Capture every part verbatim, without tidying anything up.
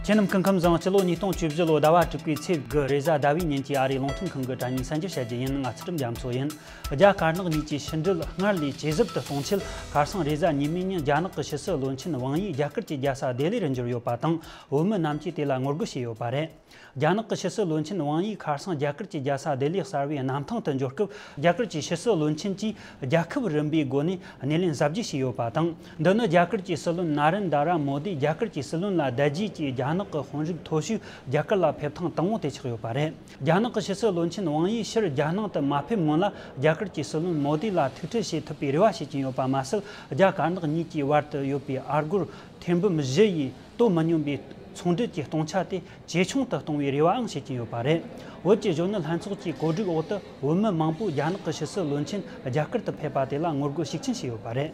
ཁྱེད་རྣམས་སྐུ་ཁམས་བཟང་། སྤྱི་ལོ་ཉིས་སྟོང་བཅུ་བཞི་ལོ་ཟླ་བ་དྲུག་པའི་ཚེས་དགུ་རེས་གཟའ་ཟླ་བའི་ཉིན་གྱི་ཨ་རིའི་རླུང་འཕྲིན་ཁང་གི་དྲ་བརྙན་གསར་འགྱུར་བཤད་རྒྱུ་ཡིན། ང་ཚུལ་ཁྲིམས་རྒྱ་མཚོ་ཡིན། རྒྱ་དཀར་ནག་གཉིས་ཀྱི་ཕྱི་འབྲེལ་སྔར་ལས་ཇེ་ཟབ་ཏུ་གཏོང་ཆེད། ཁ་སང་རེས་གཟའ་ཉི་མའི་ཉིན་རྒྱ་ནག་གི་ཕྱི་སྲིད་བློན་ཆེན་ཝང་ཡི་རྒྱ་གར་གྱི་རྒྱལ་ས་ལྡི་ལི་རུ་འབྱོར་ཡོད་པ་དང་། བོད་མི་རྣམས་ཀྱིས་དེ་ལ་ངོ་རྒོལ་བྱས་ཡོད་པ་རེད། རྒྱ་ནག་གི་ཕྱི་སྲིད་བློན་ཆེན་ཝང་ཡི་ཁ་སང་རྒྱ་གར་གྱི་རྒྱལ་ས་ལྡི་ལི་གསར་བའི་གནམ་ཐང་དུ་འབྱོར་སྐབས། རྒྱ་གར་གྱི་ཕྱི་སྲིད་བློན་ཆེན་གྱིས་རྒྱལ་ཁབ་རིམ་པའི་སྒོ་ནས་སྣེ་ལེན་གཟབ་རྒྱས་བྱས་ཡོད་པ་དང་། འདི་ནི་རྒྱ་གར་གྱི་སྲིད་བློན་ན་རེན་དྲ་མོ་དིས་རྒྱ་གར་གྱི་སྲིད་བློན་ལ་བརྡ་རྗེས་ཀྱིས་རྒྱ་ནག་གི་དཔོན་རིགས་མཐོ་ཤོས་རྒྱ་གར་ལ་ཕེབས་ཐེངས་དང་པོ་དེ་ཆགས་ཡོད་པ་རེད། རྒྱ་ནག་གི་ཕྱི་སྲིད་བློན་ཆེན་ཝང་ཡིས་ཕྱིར་རྒྱ་ནག་ཏུ་མ་ཕེབས་སྔོན་ལ། རྒྱ་གར་གྱི་སྲིད་བློན་མོ་དི་ལ་ཐུག་འཕྲད་བྱེད་ཐུབ་པའི་རེ་བ་བྱེད་ཀྱིན་ཡོད་པ་མ་ཟད། རྒྱ་དཀར་ནག་གཉིས་ཀྱི་བར་དུ་ཡོད་པའི་ཨ་སྒོར་ཐེར་འབུམ་བཞི་ཡིས་དོ་མི་སྙོམས་པའི་ཚོང་འབྲེལ་གྱི་སྟོང་ཆ་དེ་ཇེ་ཆུང་དུ་གཏོང་བའི་རེ་བའང་བྱེད་ཀྱིན་ཡོད་པ་རེད། བོད་ཀྱི་གཞོན་ནུ་ལྷན་ཚོགས་ཀྱི་གོ་སྒྲིག་འོག་ཏུ། བོད་མི་མང་པོས་རྒྱ་ནག་གི་ཕྱི་སྲིད་བློན་ཆེན་རྒྱ་གར་དུ་ཕེབས་པ་དེ་ལ་ངོ་རྒོལ་ཤུགས་ཆེན་བྱས་ཡོད་པ་རེད།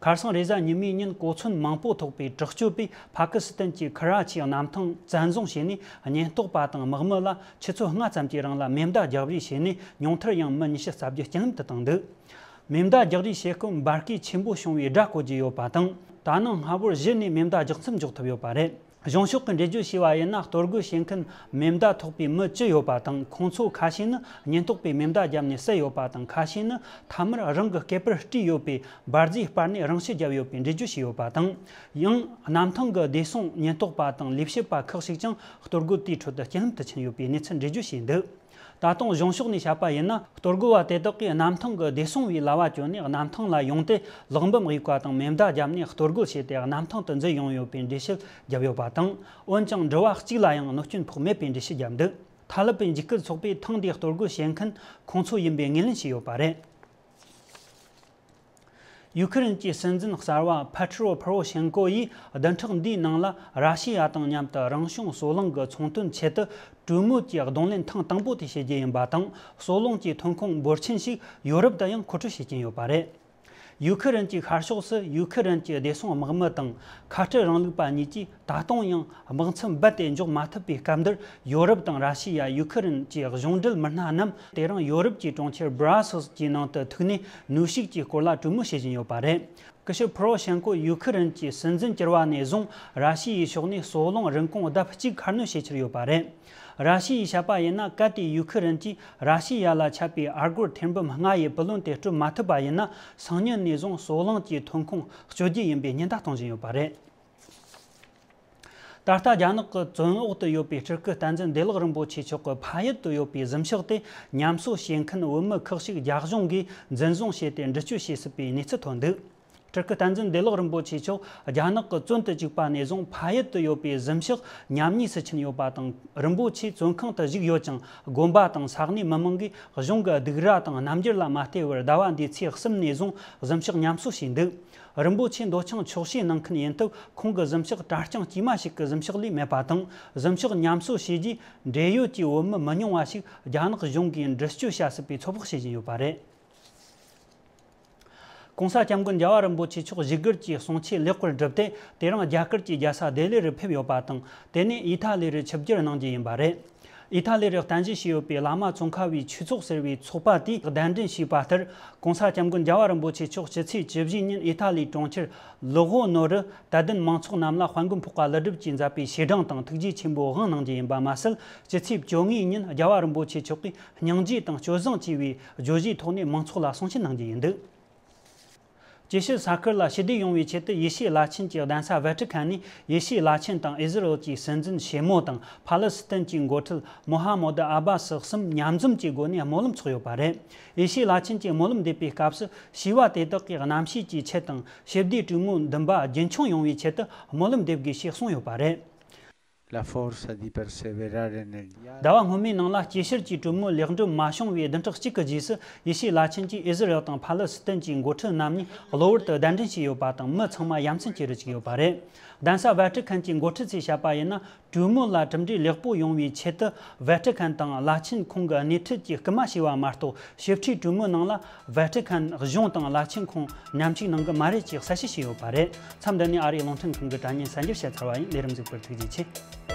ཁ་སང་རེས་གཟའ་ཉི་མའི་ཉིན། གོ་མཚོན་མང་པོ་ཐོགས་པའི་དྲག་སྤྱོད་པས་ཕ་ཀི་སི་ཐན་གྱི་ཁ་ར་ཆིའི་གནམ་ཐང་བཙན་བཟུང་བྱས་ནས། ཉེན་རྟོག་པ་དང་དམག་མི་ལ་ཆུ་ཚོད་ལྔ་ཙམ་གྱི་རིང་ལ་མེ་མདའ་རྒྱག་རེས་བྱས་ནས། ཉུང་མཐར་ཡང་མི་ཉི་ཤུ་རྩ་བརྒྱད་རྐྱེན་ལམ་དུ་བཏང་འདུག་མེ་མདའ་རྒྱག་རེས་བྱེད་སྐབས་འབར་གས་ཆེན་པོ་བྱུང་བའི་སྒྲ་གོ་རྒྱུ་ཡོད་པ་དང་། ད་ནངས་སྔ་བོར་གཞི་ནས་མེ་མདའ་རྒྱག་མཚམས་འཇོག་ཐུབ་ཡོད་པ་རེད། གཞུང་ཕྱོགས་ཀྱིས་འགྲེལ་བརྗོད་བྱས་པ་ཡིན་ན། གཏོར་རྒོལ་བྱེད་མཁན་མེ་མདའ་ཐོགས་པའི་མི་བཅུ་ཡོད་པ་དང་། ཁོང་ཚོ་ཁ་ཤས་ནི་ཉེན་རྟོག་པས་མེ་མདའ་བརྒྱབ་ནས་བསད་ཡོད་པ་དང་། ཁ་ཤས་ནི་མཐའ་མར་རང་གི་སྐེད་པར་དཀྲིས་ཡོད་པའི་འབར་རྫས་སྤར་ནས་རང་ཤི་བརྒྱབ་ཡོད་པའི་འགྲེལ་བརྗོད་བྱས་ཡོད་པ་དང་། ཡང་གནམ་ཐང་གི་བདེ་སྲུང་ཉེན་རྟོག་པ་དང་ལས་བྱེད་པ་ཁག་ཅིག་ཀྱང་གཏོར་རྒོལ་དེའི་ཁྲོད་དུ་རྐྱེན་ལམ་དུ་ཕྱིན་ཡོད་པའི་གནས་ཚུལ་འགྲེལ་བརྗོད་བྱས་འདུག་ད་དུང་གཞུང་ཕྱོགས་ནས་བཤད་པ་ཡིན་ན། གཏོར་རྒོལ་བ་དེ་དག་གིས་གནམ་ཐང་གི་བདེ་སྲུང་བའི་ལྭ་བ་གྱོན་ནས་གནམ་ཐང་ལ་ཡོང་སྟེ། གློག་འབུམ་དབྱུག་པ་དང་མེ་མདའ་བརྒྱབ་ནས་གཏོར་རྒོལ་བྱས་ཏེ། གནམ་ཐང་དུ་འཛུལ་ཡོང་ཡོད་པའི་འགྲེལ་བཤད་བརྒྱབ་ཡོད་པ་དང་། འོན་ཀྱང་འགྲུལ་བ་གཅིག་ལ་ཡང་གནོད་སྐྱོན་ཕོག་མེད་པའི་འགྲེལ་བཤད་བརྒྱབ་འདུག་ཐ་ལིབ་པའི་འཇིགས་སྐུལ་ཚོགས་པས་ཐེངས་འདིའི་གཏོར་རྒོལ་བྱེད་མཁན་ཁོང་ཚོ་ཡིན་པའི་ངོས་ལེན་བྱས་ཡོད་པ་རེད། ཡུ་ཁི་རན་གྱི་སྲིད་འཛིན་གསར་བ་ཕ་ཁྲོ་ཕོ་རོ་ཤེན་ཀོ་ཡིས། བདུན་ཕྲག་འདིའི་ནང་ལ་ར་ཤི་ཡ་དང་མཉམ་དུ་རང་བྱུང་སོལ་རླངས་ཀྱི་ཚོང་དོན་ཆེད་དུ་གྲོས་མོལ་གྱི་གདོང་ལེན་ཐེངས་དང་པོ་དེ་བྱེད་རྒྱུ་ཡིན་པ་དང་། སོལ་རླངས་ཀྱི་ཐོན་ཁུངས་འབོར་ཆེན་ཞིག་ཡོ་རོབ་ཏུ་ཡང་མཁོ་སྤྲོད་བྱེད་ཀྱིན་ཡོད་པ་རེད། ཡུ་ཁི་རན་གྱི་ཤར་ཕྱོགས་སུ་ཡུ་ཁི་རན་གྱི་བདེ་སྲུང་དམག་མི་དང་ཁ་བྲལ་རིང་ལུགས་པ་གཉིས་ཀྱིས་ད་དུང་ཡང་དམག་མཚམས་རྦད་དེ་འཇོག་མ་ཐུབ་པའི་སྐབས་འདིར། ཡོ་རོབ་དང་ར་ཤི་ཡ། ཡུ་ཁི་རན་གྱི་གཞུང་འབྲེལ་མི་སྣ་རྣམས་དེ་རིང་ཡོ་རོབ་ཀྱི་གྲོང་ཁྱེར་སྦྲ་སེལ་གྱི་ནང་དུ་ཐུག་ནས། ནུས་ཤུགས་ཀྱི་སྐོར་ལ་གྲོས་མོལ་བྱེད་བཞིན་ཡོད་པ་རེད། སྐུ་ཞབས་ཕོ་རོ་ཤེན་ཀོ་ཡུ་ཁི་རན་གྱི་སྲིད་འཛིན་གྱུར་བ་ནས་བཟུང་། ར་ཤི་ཡའི་ཕྱོགས་ནས་སོལ་རླངས་རིན་གོང་ལྡབ་གཅིག་ཁ་སྣོན་བྱེད་འཆར་ཡོད་པ་རེད། ར་ཤི་ཡའི་བཤད་པ་ཡིན་ན། གལ་ཏེ་ཡུ་ཁི་རན་གྱིས་ར་ཤི་ཡ་ལ་ཆད་པའི་ཨ་སྒོར་ཐེར་འབུམ་ལྔ་ཡི་བུ་ལོན་དེ་སྤྲོད་མ་ཐུབ་པ་ཡིན་ན། སང་ཉིན་ནས་བཟུང་སོལ་རླངས་ཀྱི་ཐོན་ཁུངས་གཅོད་རྒྱུ་ཡིན་པའི་ཉེན་བརྡ་གཏོང་བཞིན་ཡོད་པ་རེད། ད་ལྟ་རྒྱ་ནག་གི་བཙོན་འོག་ཏུ་ཡོད་པའི་སྤྲུལ་སྐུ་བསྟན་འཛིན་བདེ་ལེགས་རིན་པོ་ཆེ་མཆོག་གི་ཕ་ཡུལ་དུ་ཡོད་པའི་གཟིམ་ཤག་དེ་ཉམས་གསོ་བྱེད་མཁན་བོད་མི་ཁག་ཅིག་རྒྱ་གཞུང་གིས་འཛིན་བཟུང་བྱས་ཏེ། འདྲི་གཅོད་བྱེད་སྲིད་པའི་གནས་ཚུལ་ཐོན་འདུག་སྤྲུལ་སྐུ་བསྟན་འཛིན་བདེ་ལེགས་རིན་པོ་ཆེ་མཆོག་རྒྱ་ནག་གི་བཙོན་དུ་བཅུག་པ་ནས་བཟུང་། ཕ་ཡུལ་དུ་ཡོད་པའི་གཟིམ་ཤག་ཉམས་ཉེས་སུ་ཕྱིན་ཡོད་པ་དང་། རིན་པོ་ཆེ་བཙོན་ཁང་དུ་བཞུགས་ཡོད་ཀྱང་། དགོན་པ་དང་ས་གནས་མི་མང་གིས་གཞུང་གི་སྡིགས་ར་དང་རྣམ་འགྱུར་ལ་མ་བལྟས་པར། ཟླ་བ་འདིའི་ཚེས་གསུམ་ནས་བཟུང་གཟིམ་ཤག་ཉམས་གསོ་བྱས་འདུག་རིན་པོ་ཆེ་འདོད་ཆུང་ཆོག་ཤེས་གནང་མཁན་ཡིན་སྟབས། ཁོང་གི་གཟིམ་ཤག་གྲྭ་རྐྱང་དཀྱུས་མ་ཞིག་གི་གཟིམ་ཤག་ལས་མེད་པ་དང་། གཟིམ་ཤག་ཉམས་གསོ་བྱས་རྗེས། འབྲེལ་ཡོད་ཀྱི་བོད་མི་མི་ཉུང་བ་ཞིག་རྒྱ་ནག་གཞུང་གིས་འདྲི་གཅོད་བྱ་སྲིད་པའི་ཚོད་དཔག་བྱེད་བཞིན་ཡོད་པ་རེད། ྋགོང་ས་ྋསྐྱབས་མགོན་རྒྱལ་བ་རིན་པོ་ཆེ་མཆོག་བཞུགས་སྒར་གྱི་གསུང་ཆོས་ལེགས་པར་བསྒྲུབས་ཏེ། དེ་རིང་རྒྱ་གར་གྱི་རྒྱལ་ས་ལྡི་ལི་རུ་ཕེབས་ཡོད་པ་དང་། དེ་ནས་ཨི་ཐ་ལི་རུ་ཆིབས་བསྒྱུར་གནང་རྒྱུ་ཡིན་པ་རེད། ཨི་ཐ་ལི་རུ་རྟེན་གཞི་བྱས་ཡོད་པའི་བླ་མ་ཙོང་ཁ་པའི་ཆོས་ཚོགས་ཟེར་བའི་ཚོགས་པ་དེས་གདན་འདྲེན་ཞུས་པ་ལྟར། ྋགོང་ས་ྋསྐྱབས་མགོན་རྒྱལ་བ་རིན་པོ་ཆེ་མཆོག་ཕྱི་ཚེས་བཅུ་བཞི་ཉིན་ཨི་ཐ་ལིའི་གྲོང་ཁྱེར་ལོ་ཧོ་ནོ་རུ། དད་ལྡན་མང་ཚོགས་རྣམས་ལ་དཔལ་མགོན་འཕགས་པ་ཀླུ་སྒྲུབ་ཀྱིས་མཛད་པའི་ཞེ་སྡང་དང་ཐུགས་རྗེ་ཆེན་པོའི་དབང་གནང་རྒྱུ་ཡིན་པ་མ་ཟད། ཕྱི་ཚེས་བཅོ་ལྔའི་ཉིན་རྒྱལ་བ་རིན་པོ་ཆེ་མཆོག་གིས་སྙིང་རྗེ་དང་སྤྱོད་བཟང་ཅེས་པའི་བརྗོད་གཞིའི་ཐོག་ནས་མང་ཚོགས་ལ་གསུང་བཤད་གནང་རྒྱུ་ཡིན་འདུག་ཇེ་ཤུལ་ས་ཁུལ་ལ་ཞི་བདེ་ཡོང་བའི་ཆེད་དུ། ཡེ་ཤུའི་བླ་ཆེན་གྱི་གདན་ས་ཝེ་ཊི་ཁན་ནས། ཡེ་ཤུའི་བླ་ཆེན་དང་ཨི་ཟི་རེལ་གྱི་སྲིད་འཛིན་ཆེན་མོ་དང་། ཕ་ལི་སི་ཐན་གྱི་འགོ་ཁྲིད་མོ་ཧ་མོད་ཨ་བྷ་སི་གསུམ་མཉམ་འཛོམས་ཀྱི་སྒོ་ནས་སྨོན་ལམ་འཚོགས་ཡོད་པ་རེད། ཡེ་ཤུའི་བླ་ཆེན་གྱིས་སྨོན་ལམ་འདེབས་པའི་སྐབས་སུ། ཞི་བ་དེ་དག་གིས་གནམ་གཤིས་ཀྱི་ཆེད་དང་། ཞི་བདེའི་གྲོས་མོལ་འདུན་པ་རྒྱུན་འཁྱོངས་ཡོང་བའི་ཆེད་དུ་སྨོན་ལམ་འདེབས་དགོས་ཞེས་གསུངས་ཡོད་པ་རེད། La forza di perseverare nel dialogo. ཟླ་བ་སྔོན་མའི་ནང་ལ་སྐྱེ་ཤུལ་གྱི་གྲོས་མོལ་ལེགས་འགྲུབ་མ་བྱུང་བའི་བདུན་ཕྲག་གཅིག་གི་རྗེས་སུ། ཡེ་ཤུའི་བླ་ཆེན་གྱིས་ཨི་ཟི་རེལ་དང་ཕ་ལི་སི་ཐན་གྱི་འགོ་ཁྲིད་རྣམ་གཉིས་གློ་བུར་དུ་གདན་འདྲེན་བྱས་ཡོད་པ་དང་། མི་ཚང་མ་ཡ་མཚན་སྐྱེ་རུ་བཅུག་ཡོད་པ་རེད། གདན་ས་ཝེ་ཊི་ཁན་གྱི་འགོ་ཁྲིད་ཚོས་བཤད་པ་ཡིན་ན། གྲོས་མོལ་ལ་གྲུབ་འབྲས་ལེགས་པོ་ཡོང་བའི་ཆེད་དུ། ཝེ་ཊི་ཁན་དང་བླ་ཆེན་ཁོང་གི་སྣེ་ཁྲིད་ཀྱིས་སྐུལ་མ་བྱས་པ་མ་གཏོགས། ཞིབ་ཕྲའི་གྲོས་མོལ་ནང་ལ་ཝེ་ཊི་ཁན་གཞུང་དང་བླ་ཆེན་ཁོང་མཉམ་ཞུགས་གནང་གི་མ་རེད་ཅེས་གསལ་བཤད་བྱས་ཡོད་པ་རེད། མཚམས་འདི་ནས་ཨ་རིའི་རླུང་འཕྲིན་ཁང་གི་དྲ་བརྙན་གསར་འགྱུར་བཤད་ཚར་བ་ཡིན། ལས་རིམ་གཟིགས་པར་ཐུགས་རྗེ་ཆེ།